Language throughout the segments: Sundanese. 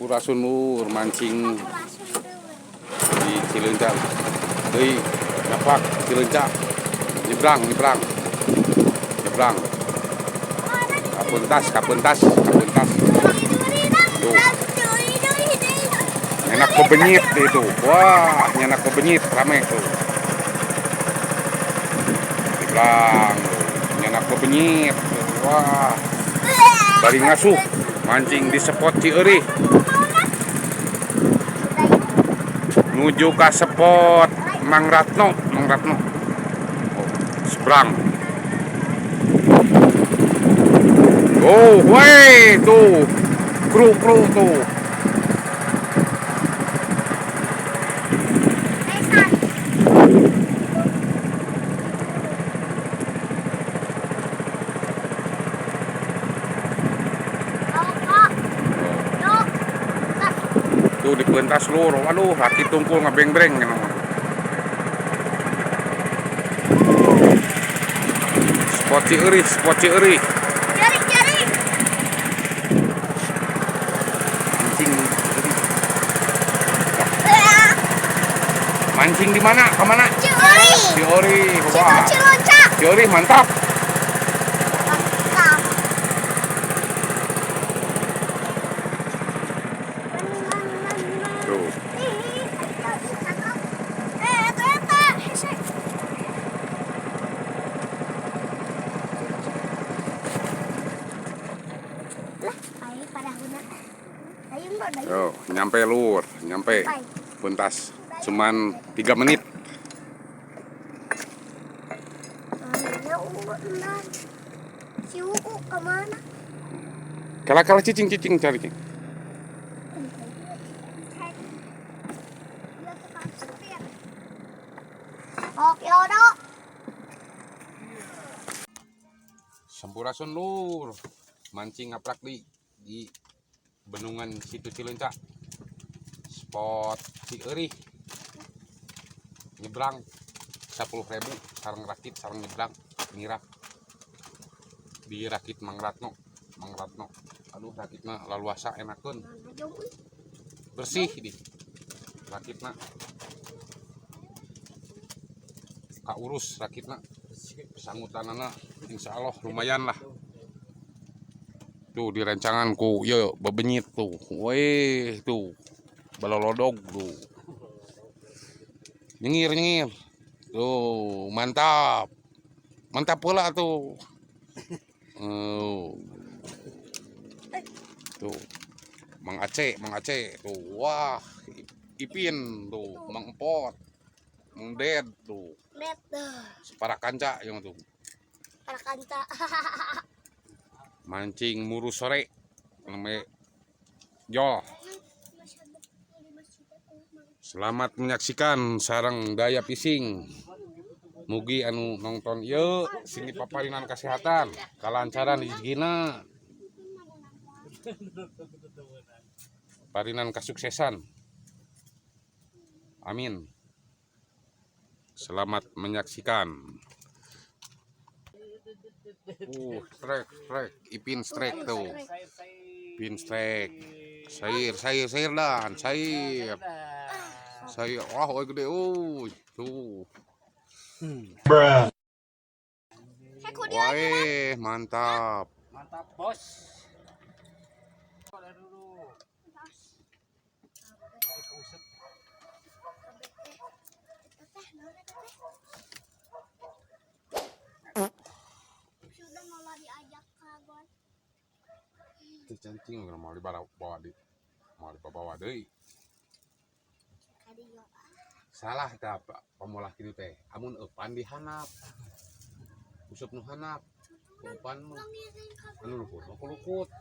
Sampurasun lur, mancing di Cileunca. Deui nyapak Cileunca. Nyebrang, nyebrang. Nyebrang. Kapentas, kapentas, kapentas. Tuh. Nyenak bebenyit itu. Wah, nyenak bebenyit rame tuh. Nyebrang tuh. Nyenak bebenyit. Wah. Bari ngasuh mancing di spot Cieurih. Nuju ka spot Mang Ratno, Mang Ratno. Oh, seberang. Oh, weh, tuh. Kru-kru tuh. Tuh di pentas lur, waduh, laki tungkul ngabeng-breng gitu. Spot Cieurih, spot Cieurih. Cari-cari. Mancing Cieurih. Mancing di mana? Ke mana? Cieurih. Cieurih, wah. Cileunca. Cieurih mantap. Mantap. Tuh. Tuh, nyampe lur, nyampe pentas. Cuman 3 menit. Si Uu kemana? Kalah-kalah cicing-cicing cari cicing. Oke, Odo. Sampurasun lur, mancing ngaprak di bendungan situ Cileunca. Spot Cieurih. Nyebrang 10.000 sareng rakit sareng nyebrang ngirak di rakit Mang Ratno, Mang Ratno. Aduh, rakitna laluasa enakeun. Bersih di rakitna. Kaurus rakitna. Sangutanana insya Allah lumayan lah. Tuh di rencangan ku ye bebenyit tuh. Weh tuh. Balolodog tuh. Nyengir nyengir. Tuh, mantap. Mantap pula tuh. Oh. Tuh. Mang Aceh, Mang Aceh tuh. Wah, Ipin tuh, Mang Empot. Mang Ded tuh. Para kanca yang tuh. Para kanca. Mancing muru sore namanya Jo. Selamat menyaksikan sarang Daya Fishing. Mugi anu nonton ieu sini paparinan kesehatan, kalancaran rezekina. Parinan kesuksesan. Amin. Selamat menyaksikan. Strike, strike, Ipin strike tuh. Ipin strike. Sair, sair, sair dan, sair. Sair, wah, oi gede, oi. Tuh. Bruh. Wah, mantap. Mantap, bos. Dulu. Sudah malah diajak kagon. Cancing mau dibawa bawa di mau dibawa deui. Salah tah pamolah kitu teh. Amun eupan di handap. Useup nu handap. Eupan mah anu luhur mah kulukut.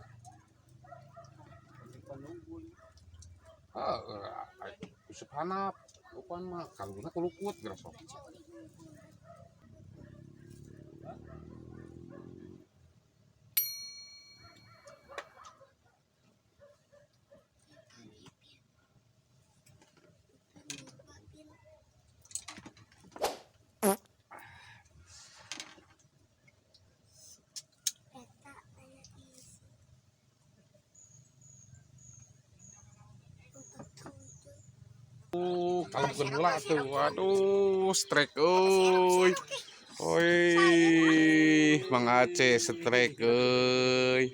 Heeh, useup handap. Eupan mah kaluna kulukut geura sok. Kalungkeun heula tuh. Waduh, strike euy. Oi, Mang Aceh strike euy.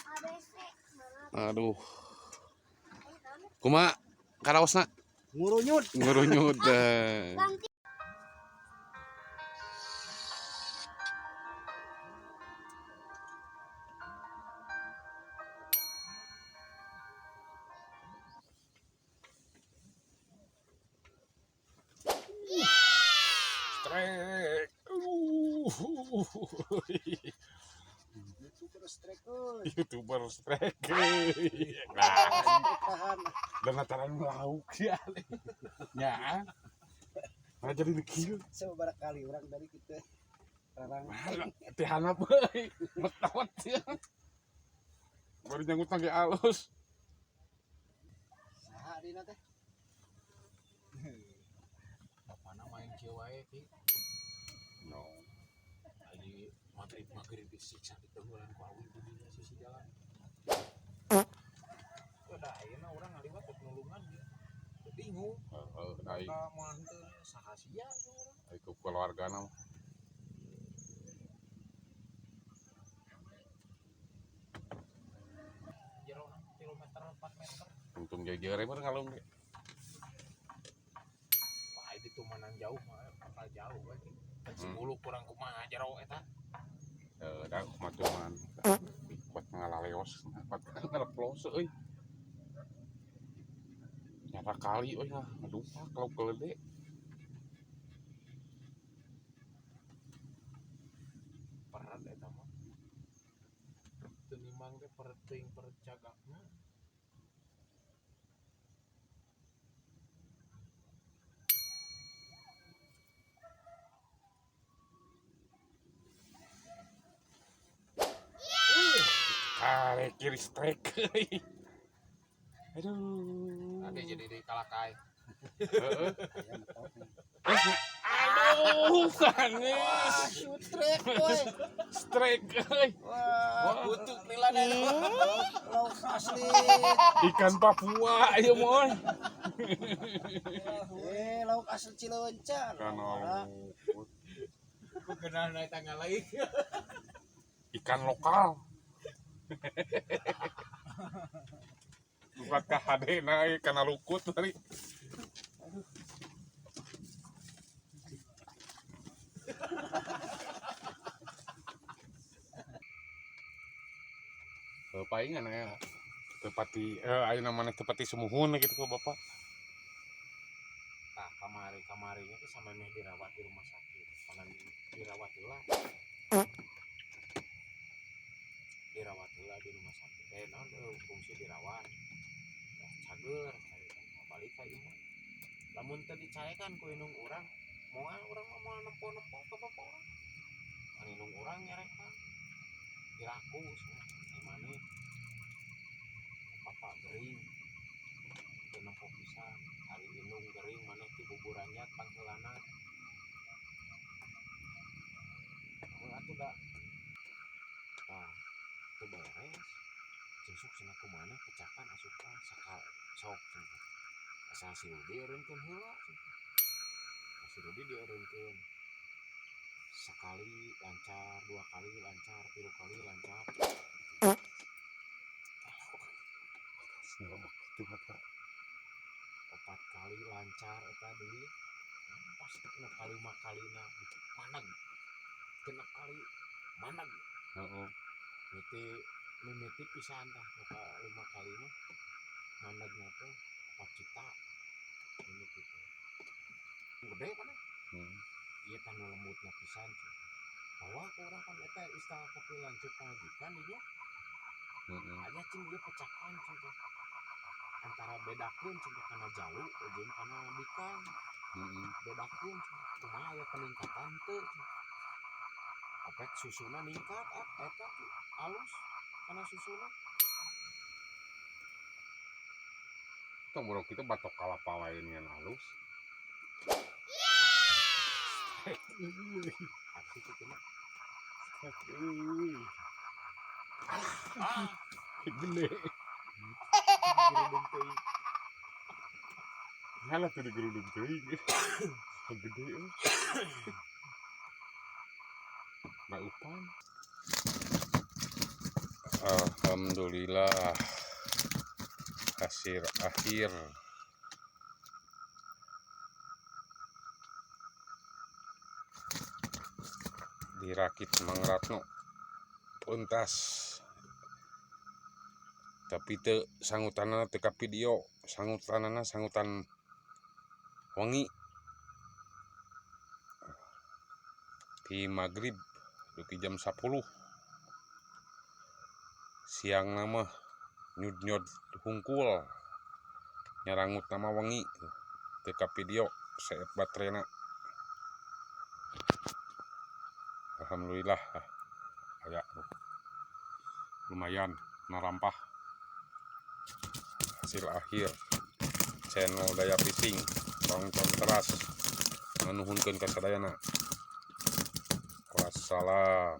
ABC mana? Aduh. Kumaha karaosna? Ngurunyut. Ngurunyut dah. Ganti. Strike. YouTuber strike euy. YouTuber strike. Nah, Tahan. dan lataran lauk ya. Ya. Nah, jadi kieu. Sababaraha kali urang dari kita. Rarang. Teh hanap euy. Metot ya. Baru nyangkut lagi alus. Saha dina teh? Bapana main kieu wae, Ki. No. Lagi maghrib maghrib disiksa di tenggelan ku awi di sisi jalan. Udah ayeuna urang ngaliwat rek nulungan dia. Bingung. Heeh, da Ka moal henteu saha sia ieu urang. ai ku keluargana mah. Jero 3 meter 4 meter. Untung jeujeur mah ngalung ge. Wah, itu tumanan jauh mah bakal jauh we. Ki. Kan 10 kurang kumaha jero eta. Heuh, da kumaha cuman kuat ngalaleos, kuat ngaleplos euy. Nyata kali euy lah, ngadupak lauk gede. Pered eta mah. Teu nimang teh pered teuing pered cagakna. Kare kiri strike euy. Aduh. Ada jadi di kalakai. Heeh. Aya metok. Aduh, sanes. Shoot strike boy. Strike euy. Wah, Kutuk lilana. Lauk asli. Ikan Papua ieu mah. Eh, lauk asli Cileunca. Ikan laut. Ku kenal naik tanggal lagi. Ikan lokal. Buat KHD naik karena lukut tadi. Palingan ya tepati ayeuna maneh tepati sumuhun gitu ke bapak. Nah, kamari kamarinya tuh sampai meh dirawat di rumah sakit. Karena dirawat heula. Dirawat heula di rumah sakit. Naon fungsi dirawat. Nah, cager carikan balik ka imah. Lamun teu dicarekan ku indung urang, moal urang mah moal nempo-nempo ka bapak urang. Kan indung urang nyarekan. Diraku cenah maneh bapak gering. Teu nempo pisan. Ari indung gering maneh ti buburannya pangheulana. Heuh atuh da. Tah, teu beres. Jeung sok cenah kumaha pecakan asupan sakal sok cenah. Asal si Rudi eureunkeun heula cenah. Si Rudi dieureunkeun. Sekali lancar, dua kali lancar, tilu kali lancar. Itu bapak. Opat kali lancar eta deui. Pas nu kalima kalina maneg. Genep kali maneg. Heeh. Mimiti mimiti pisan tah nu kalima kali mah manegna teh 4 juta. Mimiti teh. Gede kana. Ieu tah nu lembutna pisan cenah. Bawa ku urang pan eta istilah kopi lanceuk pamajikan di dia. Aya cing ieu pecakan cenah. Antara bedakeun cenah kana jalu jeung kana bikang. Bedakeun cenah. Kumaha aya peningkatan teu cenah. Opek susuna ningkat eta ki alus kana susuna. Tong buruk itu batok kalapa wae ngan halus. Asik itu mah. Ah, gede. Giredeung teuing. Halah tuh digeruduk teuing. Gede euy. Raupan. Alhamdulillah, hasil akhir dirakit Mang Ratno pentas, tapi teu sangutanna, teu ka video sangutanana, sangutan wengi di maghrib dugi jam 10 siang. Nama nyud-nyod hungkul nyarangut, nama wengi teu ka video, seet baterena. Alhamdulillah aya lumayan narampah. Hasil akhir channel Daya Fishing, tonton teras, nganuhunkeun ka sadayana. Wassalam.